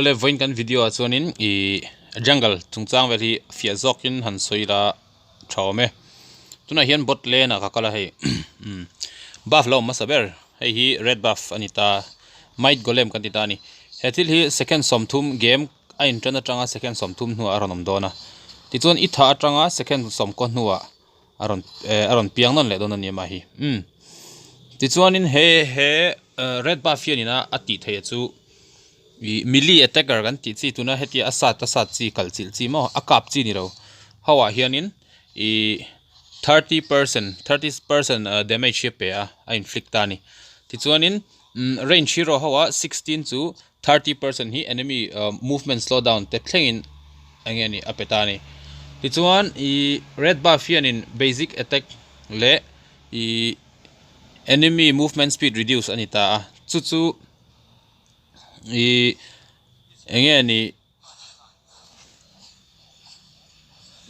Awle vawiin kan video ah chuanin ih jungle chungchang vel hi fiah zawkin han sawi ila tha awm e tunah hian bot lane ah ka kal a hei buff la awm hmasa ber hei hi red buff a ni ta might golem kan ti ta a ni he thil hi second sawmthum game a intan atanga second sawmthum hnuah a rawn awm dawn a tichuan i tha atanga second sawmkaw hnuah a rawn eh a rawn piang nawn leh dawn a ni amah hi umm tichuanin he he red buff hianin a a tih theih chu ih melee attacker kan tih chi tuna hetia a sat a sat chi kal chilh chi maw a kap chi ni lo ho ah hianin ih 30 percent 30% damage hi a pe a a inflict ta a ni tichuanin umm range hero ho ah 16 chu 30% hi enemy movement slow down te thlengin eng nge ni a pe ta a ni tichuan ih red buff hianin basic attack leh ih enemy movement speed reduce a ni ta a chu chu ih eng nge ni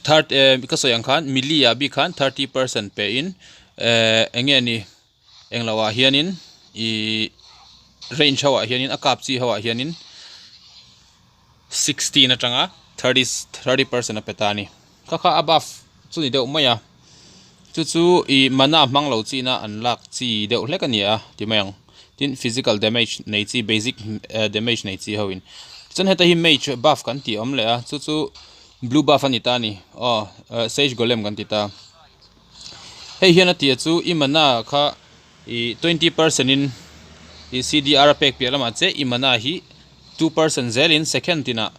third eh ka sawi ang khan melee ah bik khan 30% pe in eh eng nge ni englo ah hianin ihh range ho ah hianin a kap chi ho ah hianin 16 atanga 30 30% a pe ta a ni kha kha a buff chu ni deuh mai a chu chu ih mana hmang lo chin a an lak chi deuh hlek a ni a ti mai ang tin physical damage nei chi basic damage nei chi ho in chuan heta hi mage buff kan tih a awm leh a chu chu blue buff a ni ta a ni aw sage golem kan ti ta. Hei hian a tia chu i mana kha ih 20% in ih CDR a pek piah lamah che i mana hi 2% zelin second tinah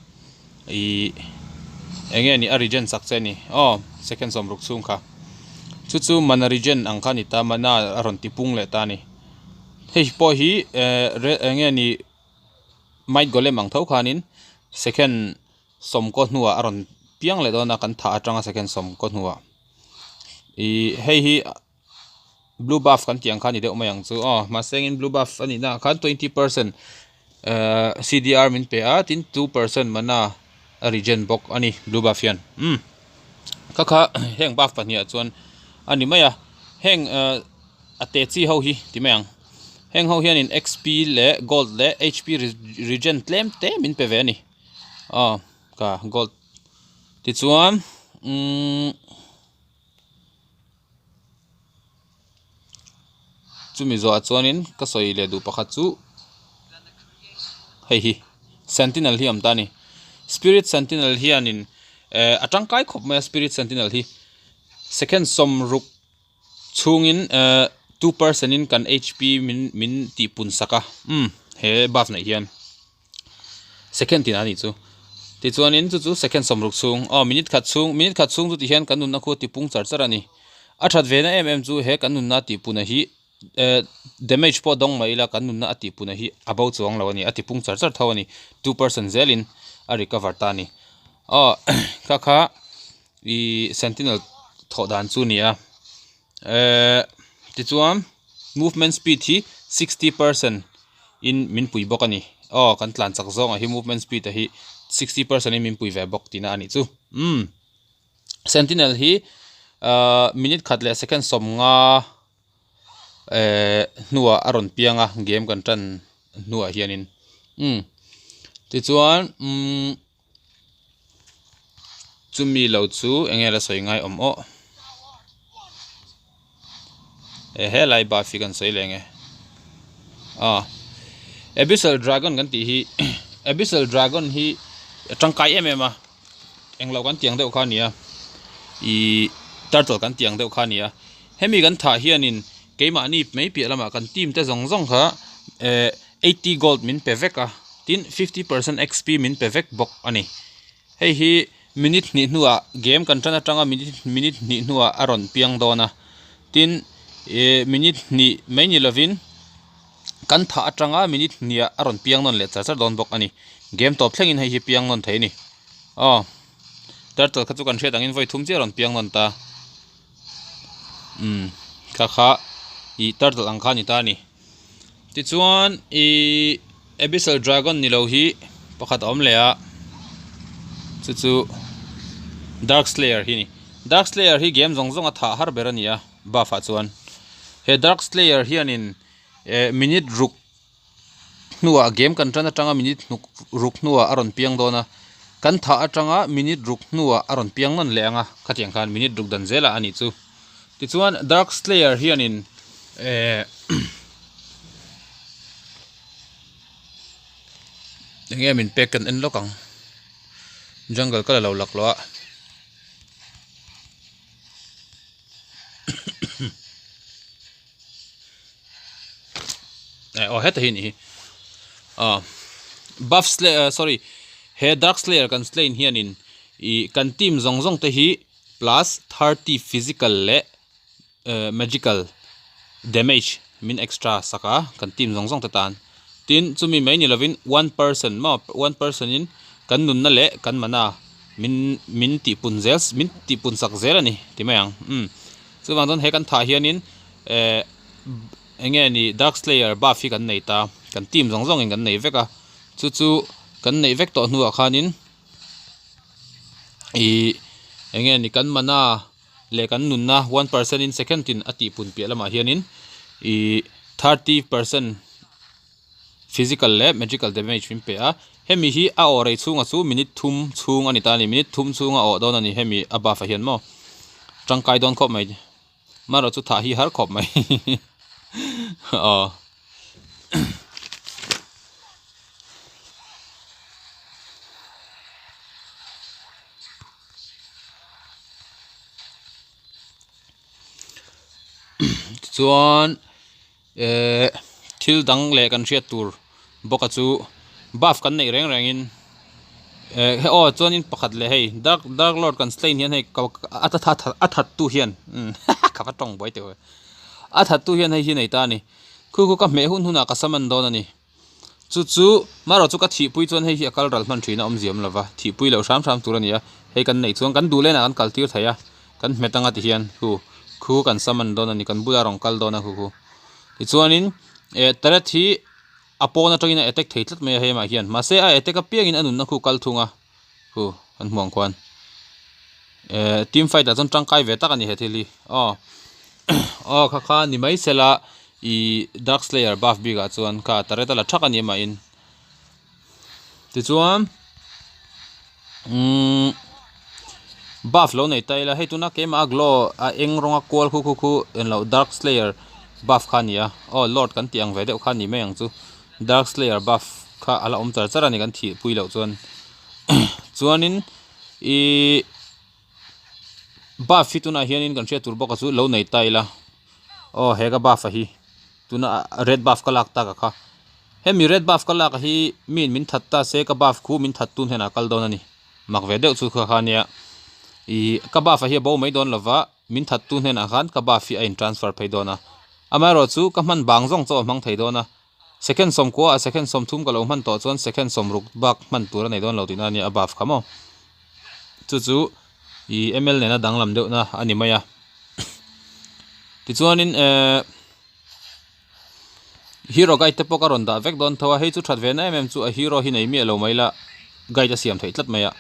ih eng nge ni a regen chak che a ni aw second sawmruk chhung kha chu chu mana regen ang kha a ni ta mana a rawn ti pung leh ta a ni hei pawh hi eh eng nge ni might golem ang tho khanin second sawmkaw hnuah a rawn piang leh dawn a kan thah atanga second sawmkaw hnuah ih hei hi blue buff kan tih ang kha a ni deuh mai ang chu aw mahse engin blue buff a nih na ah khan 20% ehh CDR min pe a tin 2% mana a regen bawk a ni blue buff hian umm kha kha heng buff pahnih ah chuan a ni mai a heng ehh a te chi ho hi ti mai ang heng ho hianin XP leh gold leh HP regen tlem te min pe ve a ni. Aw ka gold tichuan umm chumi zawhah chuanin ka sawi leh duh pakhat chu hei hi sentinel hi a awm ta a ni spirit sentinel hianin eh a tangkai khawp mai a spirit sentinel hi second sawmruk. Chhungin 2% in kan HP min min tih pun sak a umm he buff neih hian second tin a nih chu tichuanin chu chu second sawmruk chhung aw minute khat chhung minute khat chhung chu ti hian kan nunna khu a ti pung char char a ni a that ve na em em chu he kan nunna tih pun a hi eh damage pawh dawng mai ila kan nunna a tih pun a hi a bo chuang lo a ni a ti pung char char tho a ni 2% zelin a recover ta a ni aw kha kha. Ih sentinel thawh dan chu a ni a ehh tichuan movement speed hi 60% in min pui bawk a ni aw kan tlan chak zawng ah hi movement speed a hi 60% in min pui ve bawk tihna a nih chu umm sentinel hi ahh minute khat leh second sawmnga ehh hnuah a rawn piang a game kan tan hnuah hianin umm tichuan umm. Chumi lo chu eng nge la sawi ngai awm aw e helai buff hi kan sawi leh ang e aw abyssal dragon kan tih hi abyssal dragon hi a tangkai em em a englo kan tih ang deuh kha a ni a ihh turtle kan tih ang deuh kha a ni a hemi kan thah hianin keimahni mai piah lamah kan team te zawng zawng kha eh 80 gold min pe vek a tin 50% XP min pe vek bawk a ni hei hi minute hnih hnuah game kan tan atanga minute minute hnih hnuah a rawn piang dawn a tin eh minute hnih mai ni lovin kan thah atanga minute hniah a rawn piang nawn leh char char dawn bawk a ni game tawp thlengin hei hi piang nawn thei a ni aw turtle kha chu kan hriat angin vawi thum chiah a rawn piang nawn ta umm kha kha ih turtle ang kha a ni ta a ni. Tichuan ih abyssal dragon ni lo hi pakhat a awm leh a chu chu dark slayer hi a ni dark slayer hi game zawng zawng a thah har ber a ni a buff ah chuan he dark slayer hianin eh minute ruk. hnuah game kan tan atanga minute hnuk ruk hnuah a rawn piang dawn a, kan thah atanga minute ruk hnuah a rawn piang nawn leh ang a, khatiang khan minute ruk dan zelah a nih chu. Tichuan Dark Slayer hianin eh enge min pek kan en lawk ang, jungle ka la lo laklawh a. Aw heta hi ni hi ah buff slayer sorry he dark slayer kan slain hianin ih kan team zawng zawng te hi plus 30 physical leh eh magical damage min extra sak a kan team zawng zawng te tan tin chumi mai ni lovin one person maw one person in kan nunna leh kan mana min min tihpun zel min tihpun sak zel a ni ti mai ang umm chuvang chuan he kan thah hianin eh eng nge ni dark slayer buff hi kan nei ta kan team zawng zawngin kan nei vek a chu chu kan neih vek tawh hnuah khanin ih eng nge ni kan mana leh kan nunna 1% in second tin a tihpun piah lamah hianin ih 30% physical leh magical damage min pe a hemi hi a awh rei chhunga chu minute thum chhung a ni ta a ni minute thum chhunga awh dawn a ni hemi a buff ah hian maw tangkai dawn khawp mai marawh chu thah hi har khawp mai aw. Tichuan ehh thil dang leh kan hriat tur bawk a chu buff kan neih reng reng in ehh he aw chuanin pakhat leh hei dark dark lord kan slain hian hei a a that tu hian ka va tawng buai teuh e a that tu hian hei hi nei ta a ni khu khu ka hmeh hun hunah ka saman dawn a ni. Chu chu marawh chu ka thihpui chuan hei hi a kal ral hman thin a awmzia awm lova, thihpui loh hram hram tur a ni a, hei kan neih chuan kan duh lenah kan kal tir thei a, kan hmet anga ti hian khu khu kan sam an dawn a ni, kan bula rawn kal dawn a khu khu. Tichuanin eh turret hi a pawn atangin a attack thei tlat mai a hei amah hian, mahse a attack apiangin a nunna khu kal thung a, khu kan hmuh ang khuan eh team fight ah chuan tangkai ve tak a ni he thil hi aw aw kha kha ni mai sela ih dark slayer buff bik ah chuan kha turret a la thak a ni amah in tichuan umm buff lo nei ta ila hei tuna keimah a glow a eng rawng a kual khu khu khu englo dark slayer buff kha a ni a aw lord kan tih ang ve deuh kha a ni mai ang chu. Dark Slayer buff kha a la awm char char a ni kan thih pui loh chuan chuanin ihh buff hi tunah hianin kan hriat tur bawk a chu lo nei ta ila aw he ka buff a hi tuna red buff ka lak tak a kha hemi red buff ka lak a hi mi in min that ta se ka buff khu min that tun hian a kal dawn a ni mak ve deuh chu kha kha nia ihh ka buff a hi a bo mai dawn lova. Min thattu hnenah khan ka buff hi a in transfer phei dawn a, amaherawhchu ka hman bang zawng chaw a hmang thei dawn a, second sawmkua ah second 30 ka lo hman tawh chuan second 60 bak hman tur a nei dawn lo tihna a nia a buff kha maw. Chu chu i ML nena danglam deuhna a ni mai a. Tichuanin eh hero guide te pawh ka rawn dah vek dawn tho a, hei chu that ve na em em chu a hero hi nei miah lo mai la guide a siam theih tlat mai a.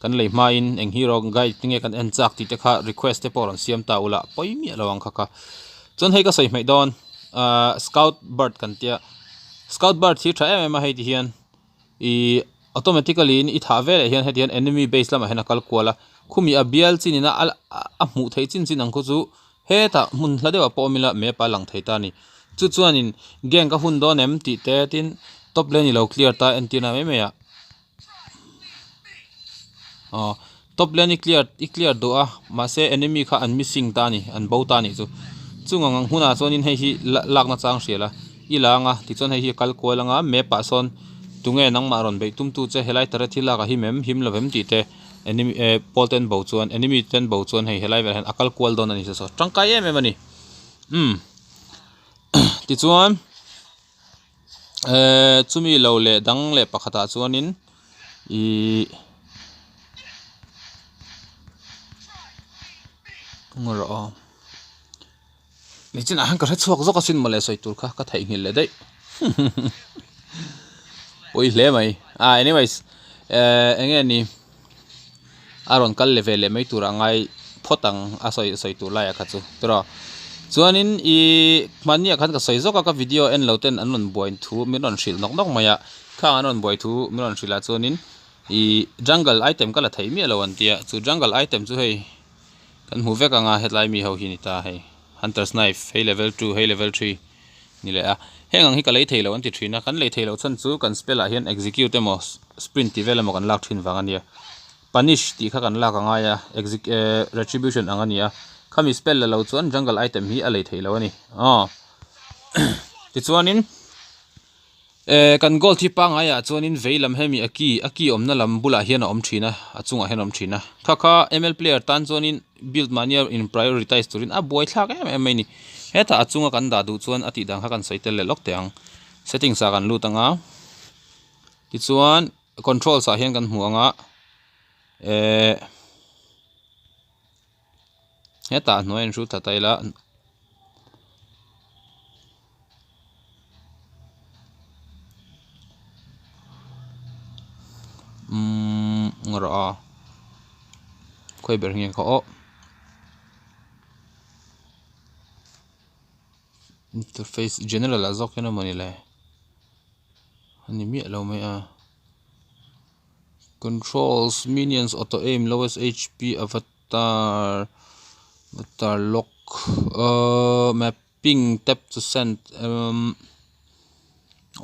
Kan lei hmain eng hero guide nge kan en chak tih te kha request te pawh rawn siam ta ula pawi miah lo ang kha kha. Chuan hei ka sawi hmeih dawn ahh scout bird kan tia scout bird hi tha em em a hei ti hian ih automatically in i thah veleh hian heti hian enemy base lamah hian a kal kual a khumi a bial chin ina a a hmuh theih chin chin ang khu chu hetah hmun hla deuhah pawh awm ila map a lang thei ta a ni. Chu chuanin gang ka hun dawn em tih te tin top lane i lo clear ta entirna mai mai ah. Aw top lane i clear i clear duh a mahse enemy kha an missing ta a ni an bo ta a nih chu chung ang ang hunah chuanin hei hi lakna chang hrial a i la ang a tichuan hei hi a kal kual ang a map ah sawn tunge nangmah rawn beih tum tu che helai tara thil lakah him em him lo em tih te enemy eh pawl ten bo chuan enemy ten bo chuan hei helai velah hian a kal kual dawn a ni saw tangkai em em a ni umm tichuan. Ehh chumi lo leh dang leh pakhatah chuanin ihh rawh aw nichinah hian ka hre chhuak zawk asin mawle sawi tur kha ka theihnghilh leh daih pawi hle mai ah anyways ehh eng nge ni a rawn kal leh ve leh mai tur a ngai phawt ang a sawi sawi tur laiah kha chu tiraw. Chuanin i hmanni ah khan ka sawi zawk a ka video en lo ten an rawn buai thu min rawn hrilh nawk nawk mai a khang an rawn buai thu min rawn hrilh ah chuanin i jungle item ka la thei miah lo an tia chu jungle item chu hei kan hmu vek ang a hetlai mi ho hi ni ta hei hunter's knife hei level 2 hei level 3 ni leh a heng ang hi ka lei thei lo an ti thin a kan lei thei loh chhan chu kan spell ah hian execute emaw sprint tih vel emaw kan lak thin vang a nia. Punish tih kha kan lak a ngai a, retribution ang a ni a, khami spell la lo chuan jungle item hi a lei theih lo a ni. Aw tichuanin eh kan gold hi pangngai ah chuanin vei lam hemi a key a key awmna lam bulah hian a awm thin a, a chungah hian a awm thin a. Kha kha ml player tan chuanin build mahnia in prioritize turin a buai thlak em em mai a ni. Hetah a chunga kan dah duh chuan a tih dan kha kan sawi tel leh lawk teh ang. Settings ah kan lut ang a, tichuan. Controls ah hian kan hmu ang a ehh hetah hnuai an hrut ta ila umm rawh a khawi ber nge kha aw interface general ah zawk hian emawni le. A ni miah lo mai a controls minions auto aim lowest hp avatar avatar lock ahh mapping tap to send umm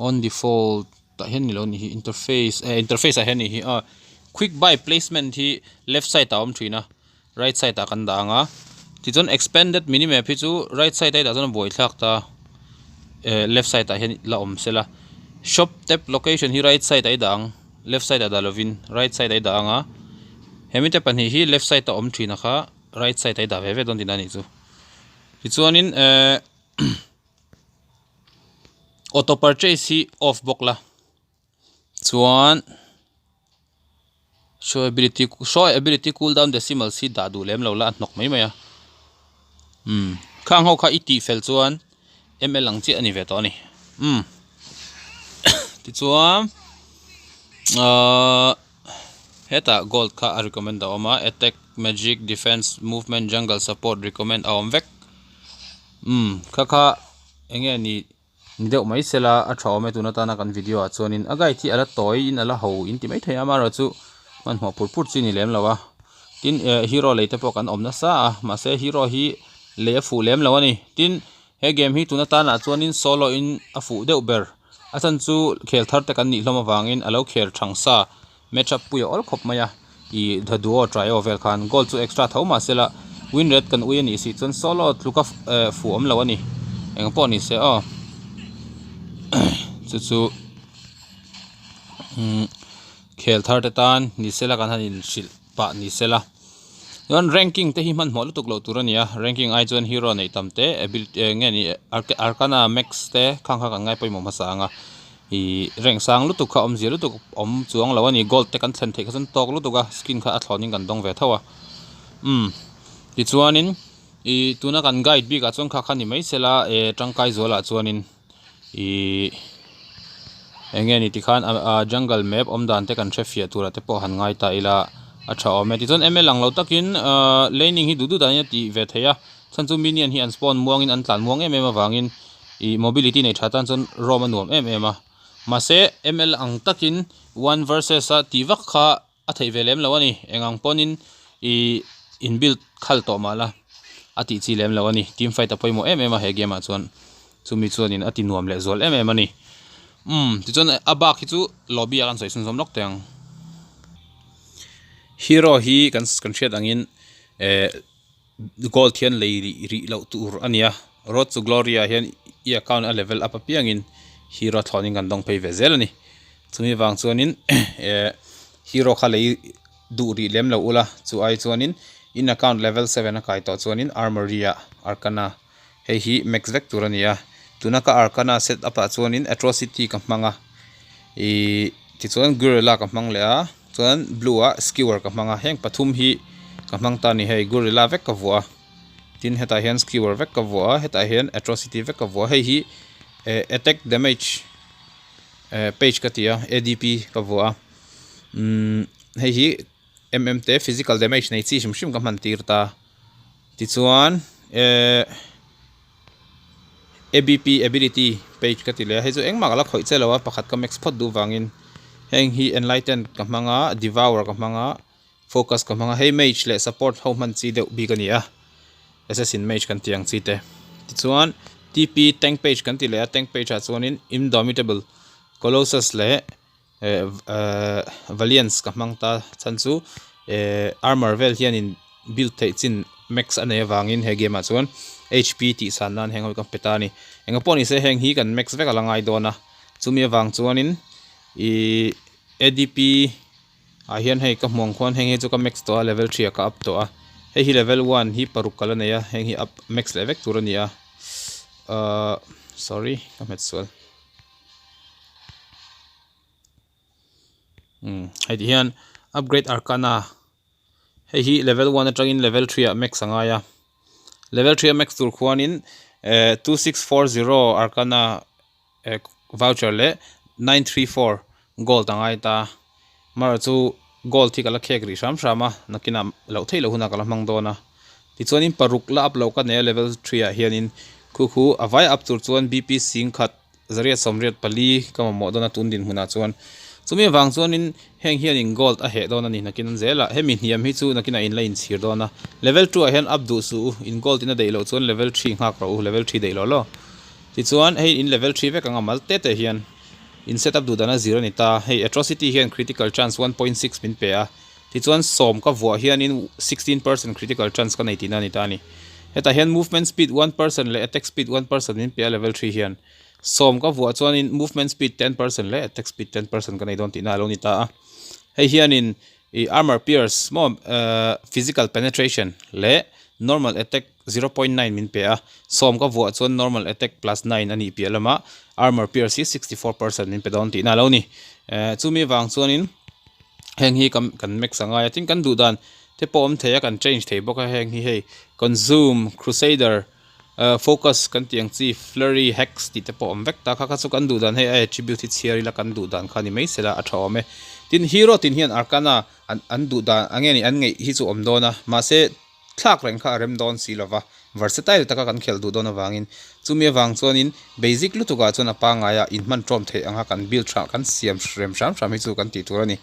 on default tah hian ni lo ni hi interface eh interface ah hian ni hi a quick buy placement hi left side ah a awm thin a right side ah kan dah ang a tichuan expanded minimap hi chu right side a i dah chuan a buaithlak ta eh left side ah hian la awm sela shop tab location hi right side ah i dah ang left side ah dah lovin right side ah i dah ang a hemi te pahnih hi left side a awm thin a kha right side ah i dah ve ve dawn tihna a nih chu tichuanin eh auto purchase hi off bawk la chuan. Show ability show ability cool down decimals hi dah duh lem lo la a hnawk mai mai a umm khang ho kha i tih fel chuan ml ang chiah a ni ve tawh a ni umm tichuan ahh hetah gold kha a recommend a awm a attack magic defence movement jungle support recommend a awm vek umm kha kha eng nge ni. Ni deuh mai sela a tha awm e tun atana kan video ah chuanin a guide hi a la tawi in a la ho in ti maithei a amaherawhchu hmanhmawh pur pur chi a ni lem lo a tin eh hero lei te pawh kan awm nasa a mahse hero hi lei a fuh lem lo a ni tin he game hi tun atanah chuanin solo in a fuh deuh ber a chhan chu khel thar te kan nih hlawm avangin a lo khel thang sa Match up pui a awl khawp mai a, ih the duo trio vel khan goal chu extra tho mah sela win rate kan ui a nih si chuan solo tluka eh fuh awm lo a ni eng pawh ni se aw chu chu umm khel thar te tan ni sela kan han inhrilh pah ni sela chuan ranking te hi hmanhmawh lutuk loh tur a ni a ranking ai chuan hero neih tam te ability eng nge ni arcana max te khang kha kan ngai pawimawh hmasa ang a. Ih rank sang lutuk kha awmzia lutuk awm chuang lo a ni gold te kan thlen theih kha chuan tawk lutuk a skin kha a thlawnin kan dawng ve tho a umm tichuanin ih tuna kan guide bik ah chuan kha kha ni mai sela eh tangkai zualah chuanin ih eng nge ni tikhan ah jungle map awm dan te kan hre fiah turah te pawh han ngai ta ila a tha awm e tichuan ml ang lo takin ah laning hi duh duh danin a tih ve theih a. Chhan chu minion hi an spawn muangin an tlan muang em em avangin ih mobility nei tha tan chuan roam a nuam em em a. Mahse ml ang takin one versus a tih vak kha a theih ve lem lo a ni. Eng ang pawnin ih in build khal tawh mah la a tih chi lem lo a ni. Team fight a pawimawh em em a he game ah chuan chumi chuanin a ti nuam leh zual em em a ni. Umm tichuan a bak hi chu lobby ah kan sawi chhunzawm lawk teh ang. Hero hi kan hriat angin eh. Gold hian lei rih rih loh tur a ni a, Road to Glory ah hian i account a level up apiangin hero thlawnin kan dawng phei ve zel a ni. Chumi vang chuanin eh hero kha lei duh rih lem lo ula chu ai chuanin in account level seven a kai tawh chuanin armory ah arcana hei hi max vek tur a ni a, tuna ka arcana set up ah chuanin atrocity ka hmang a ih tichuan guerrilla ka hmang leh a. Chuan blue ah skewer ka hmang a, heng pathum hi ka hmang ta a ni hei gorilla vek ka vuah a, tin hetah hian skewer vek ka vuah a, hetah hian atrocity vek ka vuah a, hei hi eh attack damage eh page ka ti a adp ka vuah a, umm hei hi mm te physical damage nei chi hrim hrim ka hman tir ta, tichuan eh. ABP ability page ka ti leh a hei chu engmah ka la khawih che lo a pakhat ka max phawt duh vangin heng hi enlighten ka hmang a devour ka hmang a focus ka hmang a hei mage leh support ho hman chi deuh bik a ni a assassin mage kan tih ang chi te tichuan T_P tank page kan ti leh a tank page ah chuanin indomitable colossus leh eh valiance ka hmang ta chhan chu eh armor vel hianin build theih chin max a nei avangin he game ah chuan H_P tih san nan heng ho hi ka pe ta a ni eng pawh ni se heng hi kan max vek a la ngai dawn a chumi avang chuanin ihh A_D_P ah hian hei ka hmuh ang khuan heng hi chu ka max tawh a level 3 ah ka up tawh a hei hi level 1 hi paruk ka la nei a heng hi up max leh vek tur a ni a ahh sorry ka hmet sual umm hei ti hian upgrade arcana hei hi level 1 atangin level 3 ah max a ngai a level 3 a max tur khuanin eh 2640 arcana voucher leh 934 gold a ngai ta amaherawh chu gold hi ka la khek rih hram hram a nakinah loh theih loh hunah ka la hmang dawn a tichuanin paruk la up loh ka nei a level 3 ah hianin khu khu a vai up tur chuan B_P singkhat zariat sawmriat pali ka mamawh dawn a tun dinhmunah chuan chumi avang chuanin heng hianin gold a heh dawn a ni nakin an zel a hemi hniam hi chu nakinah in la inchhir dawn a level 2 ah hian up duh suh u in gold in a daih loh chuan level 3 nghak rawh u level 3 daih loh law. Tichuan hei in level 3 vek anga mal te te hian in set up duh dan a zir a ni ta. Hei atrocity hian critical chance 1.6 min pe a, tichuan sawm ka vuah hianin 16% critical chance ka nei tihna a ni ta a ni. Hetah hian movement speed 1% leh attack speed 1% min pe a level 3 hian. Sawm ka vuah chuanin movement speed 10% leh attack speed 10% ka nei dawn tihna a lo ni ta a. Hei hianin ih armor pierce maw physical penetration leh normal attack 0.9 min pe a, sawm ka vuah chuan normal attack plus 9 a nih piah lamah armor pierce hi 64% min pe dawn tihna a lo ni. Chumi vang chuanin heng hi kan kan max a ngai a, tin kan duh dan te pawh awm thei a, kan change thei bawk a heng hi hei consume, crusader, focus kan tih ang chi flurry, hex tih te pawh awm vek ta kha kha chu kan duh dan hei a attribute hi chhiar ila kan duh dan kha ni mai sela a tha awm e. Tin hero tin hian arcana an an duh dan ang nge ni an ngeih hi chu awm dawn a mahse thlak reng kha a rem dawn si lova versatile taka kan khelh duh dawn avangin chumi avang chuanin basic lutukah chuan a pangngaia inhman tawm theih anga kan build hram kan siam rem hram hram hi chu kan tih tur a ni.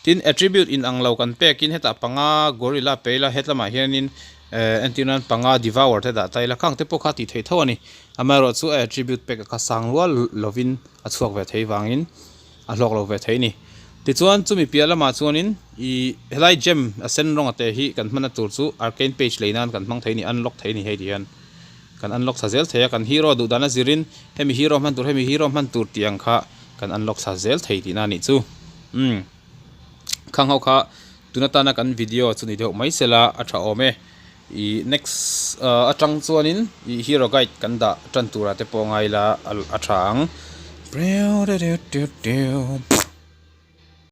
Tin attribute inang lo kan pekin hetah panga gorilla pe ila hetlamah hianin Eh entir nan panga devour te dah ta ila khang te pawh kha tih theih tho a ni. Amaherawh chu a attribute pek a kha sang rual lovin a chhuak ve thei vangin a hlawk lo ve thei a ni. Tichuan chumi piah lamah chuanin ih helai gem a sen rawnga te hi kan hmanna tur chu arcane page lei nan kan hmang thei a ni unlock thei a ni hei ti hian kan unlock thla zel thei a kan hero duh dan a zirin hemi hero hman tur hemi hero hman tur tih ang kha kan unlock thla zel thei tihna a nih chu umm khang ho kha. Tun atana kan video chu ni deuh mai sela a tha awm e. Ih next atang chuanin ih hero guide kan dah tan turah te pawh ngai ila a tha ang.